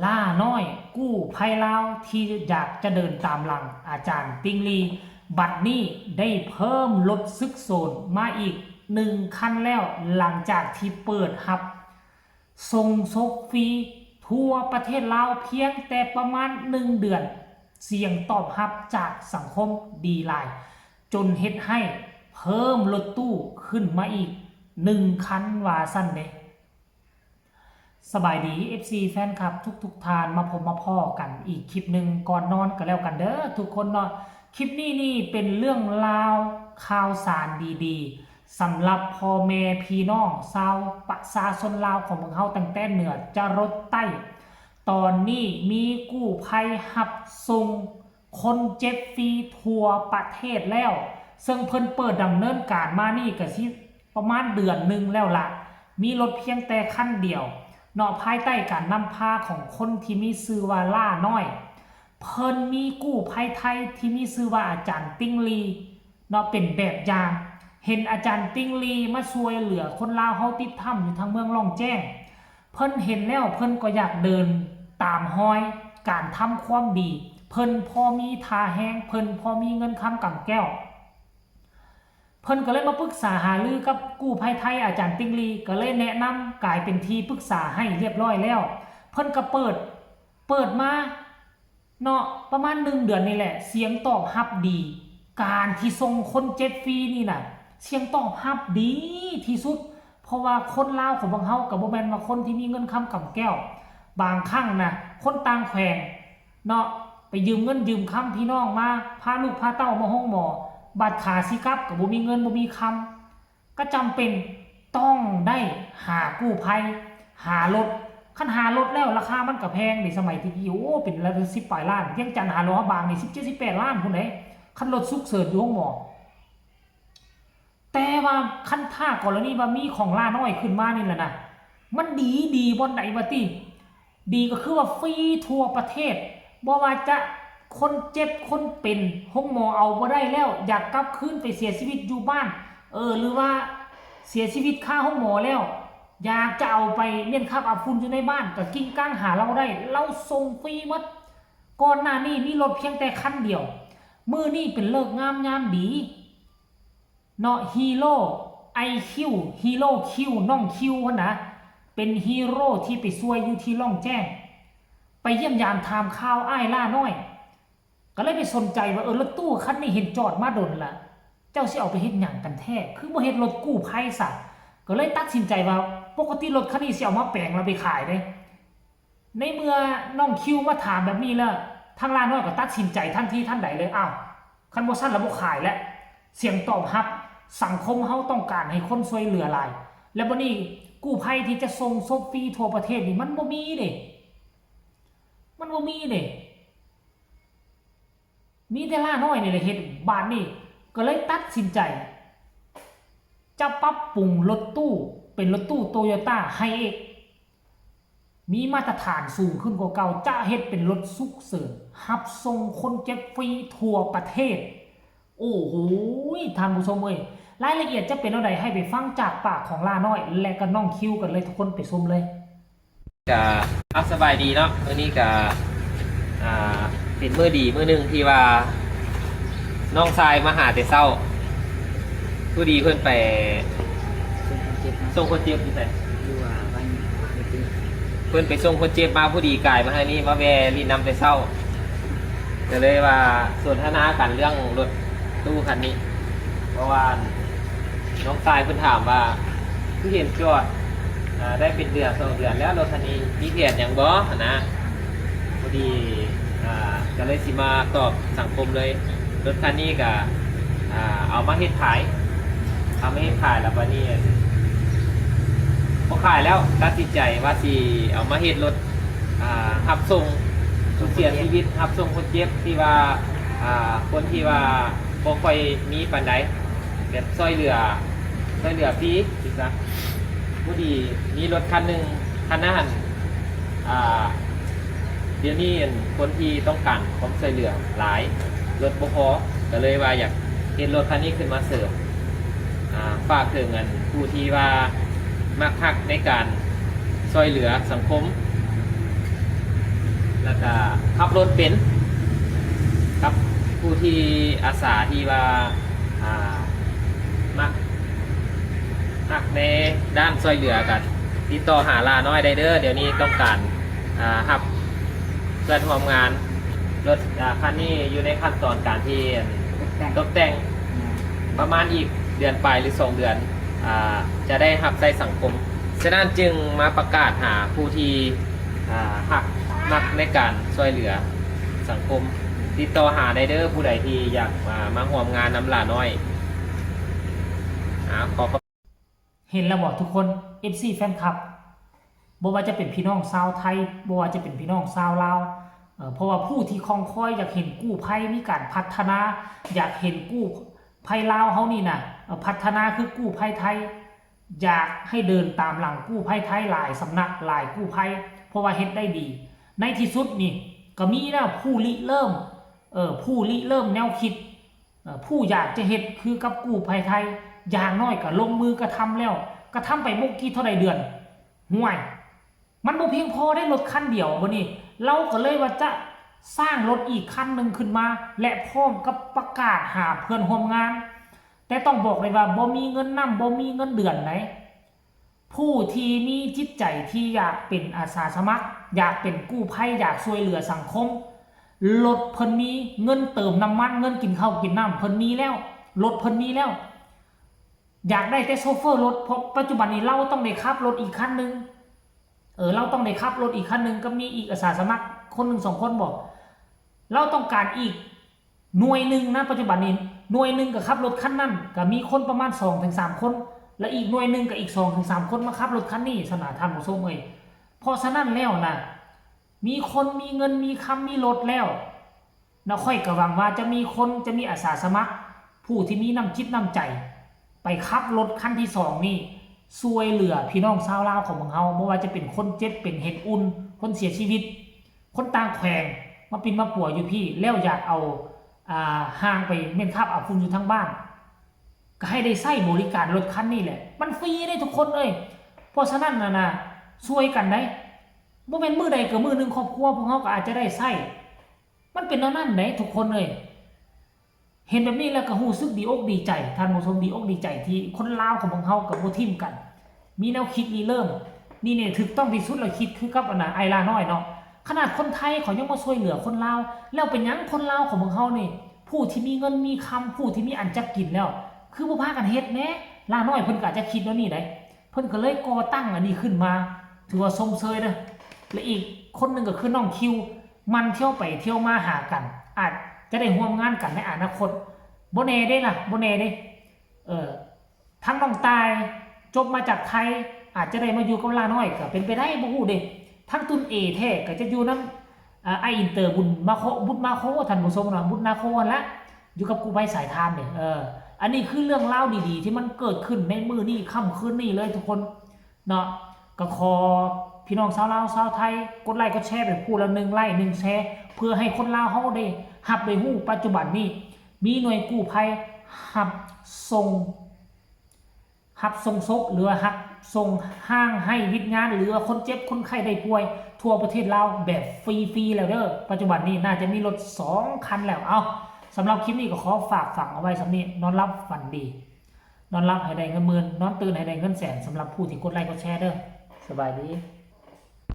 ລ້ານ້ອຍກູ້ໄພລາວທີ່ຢາກຈະເດີນຕາມຫຼັງອາຈານຕິ່ງລີ ບັດນີ້ໄດ້ເພີ່ມລົດຊຶກໂຊນມາອີກໜຶ່ງຄັນແລ້ວ ຫຼັງຈາກທີ່ເປີດຮັບສົ່ງສົບຟຣີທົ່ວປະເທດລາວພຽງແຕ່ປະມານໜຶ່ງເດືອນ, ສຽງຕອບຮັບຈາກສັງຄົມດີຫຼາຍ ຈົນເຮັດໃຫ້ເພີ່ມລົດຕູ້ຂຶ້ນມາອີກໜຶ່ງຄັນວ່າຊັ້ນເດ. ສະບາຍດີ ເອັຟຊີ ແຟນຄລັບທຸກໆທ່ານ ມາພົບມາພໍ້ກັນອີກຄລິບໜຶ່ງກ່ອນນອນກໍແລ້ວກັນເດີທຸກຄົນເນາະ. ຄລິບນີ້ນີ້ເປັນເລື່ອງລາວຂ່າວສານດີໆ ສຳລັບພໍ່ແມ່ພີ່ນ້ອງຊາວປະຊາຊົນລາວຂອງພວກເຮົາ ຕັ້ງແຕ່ເໜືອຈະລົດໃຕ້. ຕອນນີ້ມີກູ້ໄພຮັບສົ່ງ ຄົນເຈັບຟຣີທົ່ວປະເທດແລ້ວ, ເຊິ່ງເພິ່ນເປີດດຳເນີນການມານີ້ກະຊິປະມານເດືອນໜຶ່ງແລ້ວລະ, ມີລົດພຽງແຕ່ຄັນດຽວເນາະ, ພາຍໃຕ້ການນຳພາຂອງຄົນທີ່ມີຊື່ວ່າລ້ານ້ອຍ. ເພິ່ນມີກູ້ໄພໄທທີ່ມີຊື່ວ່າອາຈານຕິ່ງລີເນາະ ເປັນແບບຢ່າງ, ເຫັນອາຈານຕິ່ງລີມາຊ່ວຍເຫຼືອຄົນລາວເຮົາຕິດຖ້ຳຢູ່ທາງເມືອງລ່ອງແຈ້ງ. ເພິ່ນເຫັນແລ້ວເພິ່ນກໍຢາກເດີນຕາມຮອຍການທຳຄວາມດີ, ເພິ່ນພໍມີທ່າແຮງ, ເພິ່ນພໍມີເງິນຄຳກຳແກ້ວ. ເພິ່ນກໍເລີຍມາປຶກສາຫາລືກັບກູ້ໄພໄທອາຈານຕິ່ງລີ, ກໍເລີຍແນະນຳກາຍເປັນທີ່ປຶກສາໃຫ້ລຽບຮ້ອຍແລ້ວ. ເພິ່ນກໍເປີດ, ເປີດມາ ເນາະ ປະມານໜຶ່ງເດືອນນີ້ແຫຼະ ສຽງຕອບຮັບດີ. ການທີ່ສົ່ງຄົນເຈັບຟຣີນີ້ນະ ສຽງຕອບຮັບດີທີ່ສຸດ, ເພາະວ່າຄົນລາວຂອງພວກເຮົາກໍບໍ່ແມ່ນວ່າຄົນທີ່ມີເງິນຄຳກຳແກ້ວ. ບາງຄັ້ງນະ ຄົນຕ່າງແຂວງເນາະ ໄປຢືມເງິນຢືມຄຳພີ່ນ້ອງມາ ພາລູກພາເຕົ້າມາໂຮງໝໍ, ບັດຂາຊິກັບກໍບໍ່ມີເງິນບໍ່ມີຄຳ. ກໍຈຳເປັນຕ້ອງໄດ້ຫາກູ້ໄພ, ຫາລົດ. ຄັນຫາລົດແລ້ວລາຄາມັນກໍແພງເດ, ສະໄໝແຕ່ກີ້ ໂອ້ ເປັນລະສິບປາຍລ້ານ, ວຽງຈັນຫາຫຼວງພະບາງນີ້ ສິບເຈັດ ສິບແປດລ້ານພຸ້ນເດ, ຄັນລົດສຸກເສີນຢູ່ໂຮງໝໍ. ແຕ່ວ່າຄັນຖ້າກໍລະນີວ່າມີຂອງລ້ານ້ອຍຂຶ້ນມານີ້ລະນະ, ມັນດີ, ດີບ່ອນໃດວະຕິ? ດີກໍຄືວ່າຟຣີທົ່ວປະເທດ, ບໍ່ວ່າຈະຄົນເຈັບຄົນເປັນ ໂຮງໝໍເອົາບໍ່ໄດ້ແລ້ວ ຢາກກັບຄືນໄປເສຍຊີວິດຢູ່ບ້ານ ເອີ ຫຼືວ່າເສຍຊີວິດຄາໂຮງໝໍແລ້ວ ຢາກຈະເອົາໄປມ້ຽນຄາບອາບຝຸ່ນຢູ່ໃນບ້ານ ກໍກິ້ງກ້າງຫາເຮົາໄດ້ ເຮົາສົ່ງຟຣີໝົດ. ກ່ອນໜ້ານີ້ມີລົດພຽງແຕ່ຄັນດຽວ, ມື້ນີ້ເປັນເລີກງາມຍາມດີ ເນາະ ຮີໂຣ ໄອຄິວ ຮີໂຣຄິວ ນ້ອງຄິວຫັ້ນນະ ເປັນຮີໂຣທີ່ໄປຊ່ວຍຢູ່ທີ່ລ່ອງແຈ້ງ ໄປຢ້ຽມຢາມຖາມຂ່າວອ້າຍລ້ານ້ອຍ ກໍເລີຍໄປສົນໃຈວ່າ ເອີ ລົດຕູ້ຄັນນີ້ເຫັນຈອດມາດົນລະ ເຈົ້າຊິເອົາໄປເຮັດຫຍັງກັນແທ້ ຄືບໍ່ເຮັດລົດກູ້ໄພຊະ? ກໍເລີຍຕັດສິນໃຈວ່າ ປົກກະຕິລົດຄັນນີ້ຊິເອົາມາແປງແລ້ວໄປຂາຍເດ້. ໃນເມື່ອນ້ອງຄິວມາຖາມແບບນີ້ແລ້ວ ທາງລ້ານ້ອຍກໍຕັດສິນໃຈທັນທີທັນໃດເລີຍ, ອ້າວ ຄັນບໍ່ຊັ້ນລະບໍ່ຂາຍແຫຼະ. ສຽງຕອບຮັບ, ສັງຄົມເຮົາຕ້ອງການໃຫ້ຄົນຊ່ວຍເຫຼືອຫຼາຍ, ແລ້ວບັດນີ້ກູ້ໄພທີ່ຈະສົ່ງສົບຟຣີທົ່ວປະເທດນີ້ ມັນບໍ່ມີເດ້, ມັນບໍ່ມີເດ້. ມີແຕ່ລ້ານ້ອຍນີ້ແຫຼະເຮັດ. ບາດນີ້ກໍເລີຍຕັດສິນໃຈຈະປັບປຸງລົດຕູ້ເປັນລົດຕູ້ໂຕໂຍຕ້າໄຮເອັກ ມີມາດຕະຖານສູງຂຶ້ນກວ່າເກົ່າ, ຈະເຮັດເປັນລົດສຸກເສີນ ຮັບສົ່ງຄົນເຈັບຟຣີທົ່ວປະເທດ. ໂອ້ໂຫ ທ່ານຜູ້ຊົມເອີຍ, ລາຍລະອຽດຈະເປັນແນວໃດ ໃຫ້ໄປຟັງຈາກປາກຂອງລ້ານ້ອຍ ແລະ ກໍນ້ອງຄິວກັນເລີຍ, ທຸກຄົນໄປຊົມເລີຍ. ກະ ເອົາ ສະບາຍດີເນາະ, ມື້ນີ້ກະ ອ່າ ເປັນມື້ດີມື້ໜຶ່ງທີ່ວ່ານ້ອງຊາຍມາຫາແຕ່ເຊົ້າ, ພໍດີເພິ່ນໄປ ສົ່ງຄົນເຈັບເນາະ, ສົ່ງຄົນເຈັບຢູ່ໃສ? ຢູ່ ອ່າ ບ້ານ ເພິ່ນໄປສົ່ງຄົນເຈັບມາ, ພໍດີກາຍມາທາງນີ້ ມາແວ່ຫຼິ້ນນຳແຕ່ເຊົ້າ, ກໍເລີຍວ່າສົນທະນາກັນເລື່ອງລົດຕູ້ຄັນນີ້ ເພາະວ່າ ນ້ອງຊາຍເພິ່ນຖາມວ່າ ຄືເຫັນຈອດ ອ່າ ໄດ້ເປັນເດືອນສອງເດືອນແລ້ວ, ລົດຄັນນີ້ມີແຜນຫຍັງບໍ່ຫັ້ນນະ? ພໍດີ ອ່າ ກໍເລີຍຊິມາຕອບສັງຄົມເລີຍ, ລົດຄັນນີ້ກໍ ອ່າ ເອົາມາເຮັດຂາຍ, ເອົາມາເຮັດຂາຍແລ້ວ ບັດນີ້ບໍ່ຂາຍແລ້ວ, ຕັດສິນໃຈວ່າຊິເອົາມາເຮັດລົດ ອ່າ ຮັບສົ່ງຜູ້ເສຍຊີວິດ, ຮັບສົ່ງຄົນເຈັບ ທີ່ວ່າ ອ່າ ຄົນທີ່ວ່າບໍ່ຄ່ອຍມີປານໃດ, ແບບຊ່ວຍເຫຼືອ ຊ່ວຍເຫຼືອຟຣີຊີ້ຊະ. ພໍດີມີລົດຄັນໜຶ່ງ, ຄັນນັ້ນ ອ່າ ດຽວນີ້ ອັນ ຄົນທີ່ຕ້ອງການຄວາມຊ່ວຍເຫຼືອຫຼາຍ, ລົດບໍ່ພໍ, ກໍເລີຍວ່າຢາກເຮັດລົດຄັນນີ້ຂຶ້ນມາເສີມ. ອ່າ ຝາກເຖິງ ອັນ ຜູ້ທີ່ວ່າມັກຮັກໃນການຊ່ວຍເຫຼືອສັງຄົມ, ແລ້ວກະຂັບລົດເປັນ ກັບຜູ້ທີ່ອາສາທີ່ວ່າ ອ່າ ມັກ ຮັກໃນດ້ານຊ່ວຍເຫຼືອ ກະຕິດຕໍ່ຫາຫຼ້ານ້ອຍໄດ້ເດີ. ດຽວນີ້ຕ້ອງການ ອ່າ ຮັບເພື່ອນຮ່ວມງານ. ລົດ ອ່າ ຄັນນີ້ຢູ່ໃນຂັ້ນຕອນການທີ່ ຕົກແຕ່ງ ຕົກແຕ່ງ ແມ່ນ ປະມານອີກເດືອນປາຍ ຫຼື ສອງເດືອນ ອ່າ ຈະໄດ້ຮັບໃຊ້ສັງຄົມ. ສະນັ້ນຈຶ່ງມາປະກາດຫາຜູ້ທີ່ ອ່າ ຮັກມັກໃນການຊ່ວຍເຫຼືອສັງຄົມ. ຕິດຕໍ່ຫາໄດ້ເດີ ຜູ້ໃດທີ່ຢາກ ອ່າ ມາຮ່ວມງານນຳຫຼ້ານ້ອຍ. ອ່າ ຂໍຂອບ ເຫັນແລ້ວບໍ່ທຸກຄົນ ເອັຟຊີ ແຟນຄລັບ? ບໍ່ວ່າຈະເປັນພີ່ນ້ອງຊາວໄທ ບໍ່ວ່າຈະເປັນພີ່ນ້ອງຊາວລາວ ເອີ ເພາະວ່າຜູ້ທີ່ຄອງຄອຍຢາກເຫັນກູ້ໄພມີການພັດທະນາ ຢາກເຫັນກູ້ໄພລາວເຮົານີ້ນະ ເອີ ພັດທະນາຄືກູ້ໄພໄທ ຢາກໃຫ້ເດີນຕາມຫຼັງກູ້ໄພໄທຫຼາຍສຳນັກ ຫຼາຍກູ້ໄພ ເພາະວ່າເຮັດໄດ້ດີ. ໃນທີ່ສຸດນີ້ກໍມີແລ້ວຜູ້ລິເລີ່ມ ເອີ ຜູ້ລິເລີ່ມແນວຄິດ ເອີ ຜູ້ຢາກຈະເຮັດຄືກັບກູ້ໄພໄທ ຢ່າງໜ້ອຍກໍລົງມືກະທຳແລ້ວ ກະທຳໄປບໍ່ກີ່ເທົ່າໃດເດືອນ. ຫ້ວຍ ມັນບໍ່ພຽງພໍເດ້ລົດຄັນດຽວ. ບັດນີ້ລາວກໍເລີຍວ່າຈະສ້າງລົດອີກຄັນໜຶ່ງຂຶ້ນມາ ແລະ ພ້ອມກັບປະກາດຫາເພື່ອນຮ່ວມງານ ແຕ່ຕ້ອງບອກເລີຍວ່າບໍ່ມີເງິນນຳ ບໍ່ມີເງິນເດືອນໃດ. ຜູ້ທີ່ມີຈິດໃຈທີ່ຢາກເປັນອາສາສະໝັກ ຢາກເປັນກູ້ໄພ ຢາກຊ່ວຍເຫຼືອສັງຄົມ ລົດເພິ່ນມີ ເງິນເຕີມນ້ຳມັນ ເງິນກິນເຂົ້າກິນນ້ຳເພິ່ນມີແລ້ວ ລົດເພິ່ນມີແລ້ວ. ຢາກໄດ້ແຕ່ໂຊເຟີລົດ ເພາະປັດຈຸບັນນີ້ລາວຕ້ອງໄດ້ຂັບລົດອີກຄັນໜຶ່ງ ເອີ ລາວຕ້ອງໄດ້ຂັບລົດອີກຄັນໜຶ່ງ ກໍມີອີກອາສາສະໝັກຄົນໜຶ່ງສອງຄົນບໍ ລາວຕ້ອງການອີກໜ່ວຍໜຶ່ງນະ. ປັດຈຸບັນນີ້ໜ່ວຍໜຶ່ງກໍຂັບລົດຄັນນັ້ນ ກໍມີຄົນປະມານສອງເຖິງສາມຄົນ ແລະ ອີກໜ່ວຍໜຶ່ງກໍອີກສອງເຖິງສາມຄົນມາຂັບລົດຄັນນີ້ຊັ້ນນະ ທ່ານຜູ້ຊົມເອີຍ. ເພາະສະນັ້ນແລ້ວນະ ມີຄົນມີເງິນມີຄຳມີລົດແລ້ວ ແລ້ວຂ້ອຍກໍຫວັງວ່າຈະມີຄົນ ຈະມີອາສາສະໝັກ ຜູ້ທີ່ມີນ້ຳຈິດນ້ຳໃຈ ໄປຂັບລົດຄັນທີສອງນີ້ ຊ່ວຍເຫຼືອພີ່ນ້ອງຊາວລາວຂອງພວກເຮົາ ບໍ່ວ່າຈະເປັນຄົນເຈັບ ເປັນເຫດອຸ່ນ ຄົນເສຍຊີວິດ ຄົນຕ່າງແຂວງ ມາປິ່ນມາປົວຢູ່ພີ້ ແລ້ວຢາກເອົາ ອ່າ ຮ່າງໄປເມັ້ນຄາບອາບຝຸ່ນຢູ່ທາງບ້ານ ກໍໃຫ້ໄດ້ໃຊ້ບໍລິການລົດຄັນນີ້ແຫຼະ ມັນຟຣີເດ້ທຸກຄົນເອີຍ. ເພາະສະນັ້ນນະ ຊ່ວຍກັນໄດ໋ ບໍ່ແມ່ນມື້ໃດກໍມື້ໜຶ່ງ ຄອບຄົວພວກເຮົາກໍອາດຈະໄດ້ໃຊ້ ມັນເປັນແນວນັ້ນເດ້ທຸກຄົນເອີຍ. ເຫັນແບບນີ້ແລ້ວກໍຮູ້ສຶກດີອົກດີໃຈ ທ່ານຜູ້ຊົມ ດີອົກດີໃຈທີ່ຄົນລາວຂອງພວກເຮົາກໍບໍ່ຖິ້ມກັນ ມີແນວຄິດລິເລີ່ມ. ນີ້ນີ້ຖືກຕ້ອງທີ່ສຸດ ແລ້ວຄິດຄືກັບອັນນ່າ ອ້າຍຫຼ້ານ້ອຍເນາະ ຂະໜາດຄົນໄທເຂົາຍັງມາຊ່ວຍເຫຼືອຄົນລາວ ແລ້ວເປັນຫຍັງຄົນລາວຂອງພວກເຮົານີ້ ຜູ້ທີ່ມີເງິນມີຄຳ ຜູ້ທີ່ມີອັນຈັກກິນແລ້ວ ຄືບໍ່ພາກັນເຮັດແດ່? ຫຼ້ານ້ອຍເພິ່ນກໍອາດຈະຄິດແນວນີ້ໄດ໋ ເພິ່ນກໍເລີຍກໍ່ຕັ້ງອັນນີ້ຂຶ້ນມາ ຖືວ່າຊົມເຊີຍເດີ້. ແລະ ອີກຄົນໜຶ່ງກໍຄືນ້ອງຄິວ ໝັ່ນທ່ຽວໄປທ່ຽວມາຫາກັນ ອາດຈະໄດ້ຮ່ວມງານກັນໃນອະນາຄົດ ບໍ່ແນ່ເດ້ລະ ບໍ່ແນ່ເດ້. ເອີ ທັງນ້ອງຕ່າຍ ຈົບມາຈາກໄທ ອາດຈະໄດ້ມາຢູ່ກັບຫຼ້ານ້ອຍ ກໍເປັນໄປໄດ້ ບໍ່ຮູ້ເດ້. ທັງຕຸນເອແທ້ກໍຈະຢູ່ນຳ ອາ ອ້າຍອິນເຕີ ບຸນມາໂຄ ບຸດມາໂຄ ທ່ານຜູ້ຊົມເນາະ ບຸດນາໂຄຫັ້ນລະ ຢູ່ກັບກູ້ໄພສາຍທານເດ້. ເອີ ອັນນີ້ຄືເລື່ອງລາວດີໆ ທີ່ມັນເກີດຂຶ້ນໃນມື້ນີ້ ຄ່ຳຄືນນີ້ເລີຍທຸກຄົນເນາະ. ກໍຂໍພີ່ນ້ອງຊາວລາວ ຊາວໄທ ກົດໄລກົດແຊໄປຜູ້ລະໜຶ່ງໄລ ໜຶ່ງແຊ ເພື່ອໃຫ້ຄົນລາວເຮົາໄດ້ຮັບໄດ້ຮູ້ ປັດຈຸບັນນີ້ມີໜ່ວຍກູ້ໄພຮັບສົ່ງ ຮັບສົ່ງສົບ ຫຼືວ່າຮັບສົ່ງຮ່າງໄຮ້ວິນຍານ ຫຼືວ່າຄົນເຈັບຄົນໄຂ້ໄດ້ປ່ວຍທົ່ວປະເທດລາວແບບຟຣີໆແລ້ວເດີ້. ປັດຈຸບັນນີ້ໜ້າຈະມີລົດສອງຄັນແລ້ວ. ເອົ້າ ສຳລັບຄລິບນີ້ກໍຂໍຝາກຝັງເອົາໄວ້ສ່ຳນີ້. ນອນຫຼັບຝັນດີ ນອນຫຼັບໃຫ້ໄດ້ເງິນໝື່ນ ນອນຕື່ນໃຫ້ໄດ້ເງິນແສນ ສຳລັບຜູ້ທີ່ກົດໄລກົດແຊເດີ້. ສະບາຍດີ.